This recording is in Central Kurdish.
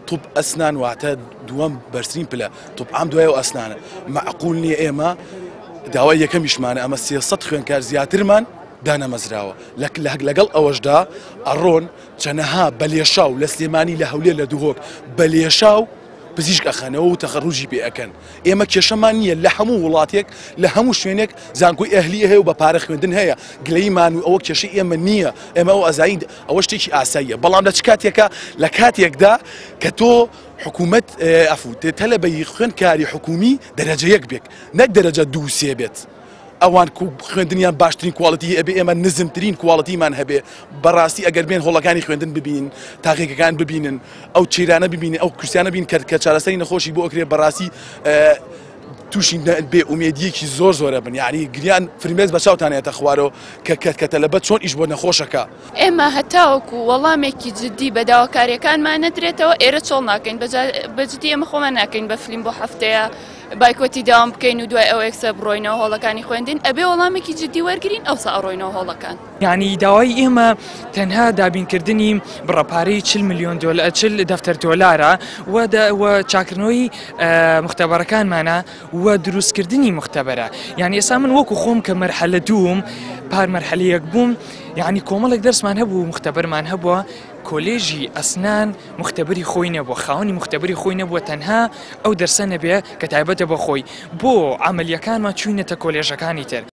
طب ئەسنان واتە دووەم بەرزترین پلە طب عام دوای ئەو ئەسنانە مەعقول نییە ئێمە داوای یەکەمیشمانە ئەمە 300 خوێندکار زیاترمان دانەمەزراوە لەگەڵ ئەوەشدا ئەڕۆن چەنەها بە لێشاو لە سلێمانی لە هەولێر لە دهۆک بە لێشاو پزیشک ئەخەنەوە و تەخەروجی پێ ئەکەن ئێمە کێشەمان نییە لە هەموو وڵاتێک لە هەموو شوێنێک زانکۆی ئەهلی هەیە و بە پارە خوێندن هەیە گلەیمان و ئەوە کێشەی ئێمە نییە ئێمە ئەو ئەزانین ئەوە شتێکی ئاساییە بەڵام لە چ کاتێکە لە کاتێکدا کە تۆ حکوومەت ئەفو تەلەبەی خوێندکاری حکومی دەرەجە یەک بێت نەک دەرەجە دوو سێ بێت. ئەوان خوێندنیان باشترین quality ئەبێ ئێمە نزمترین quality مان هەبێ بەڕاستی ئەگەر بێن هۆڵەکانی خوێندن ببینن تاقیگەکان ببینن ئەو chair انە ببینن ئەو کورسیانە بین کە کە چارەسەری نەخۆشی بۆ ئەکرێ بەڕاستی تووشی بێ ئومێدیەکی زۆر زۆرە بن یعنی گریان فرمێز بە چاوتان ێتە خوارەوە کە کە کە تەلەبە چۆن ئیش بۆ نەخۆشەکە. ئێمە هەتاوەکو وەڵامێکی جدی بە داواکاریەکانمان نەدرێتەوە ئێرە چۆڵ ناکەین بە جدی ئێمە خۆمان ناکەین بە فلیم بۆ هەفتەیە بایکۆتی داوام بکەین و دوای ئەوە یەکسەر بڕۆینەوە هۆڵەکانی خوێندن، ئەبێ وەڵامێکی جدی وەرگرین ئەوسا ئەڕۆینەوە هۆڵەکان. یانی داوای ئێمە تەنها دابینکردنی بڕە پارەی 40 ملیۆن دۆلار 40 دەفتەر دۆلارە و و چاکردنەوەی مختبەرەکانمانە و دروستکردنی مختبەرە یعنی ئێستا من وەکو خۆم کە مەرحەلە دووم پار مەرحەلە یەک بووم یعنی کۆمەڵێک دەرسمان هەبوو مختبەرمان هەبووە کۆلێژی ئەسنان مختبری خۆی نەبووە خاوەنی مختبری خۆی نەبووە تەنها ئەو دەرسە نەبێ کە تایبەتە بە خۆی بۆ عەمەلیەکانمان چوینەتە کۆلێژەکانی تر.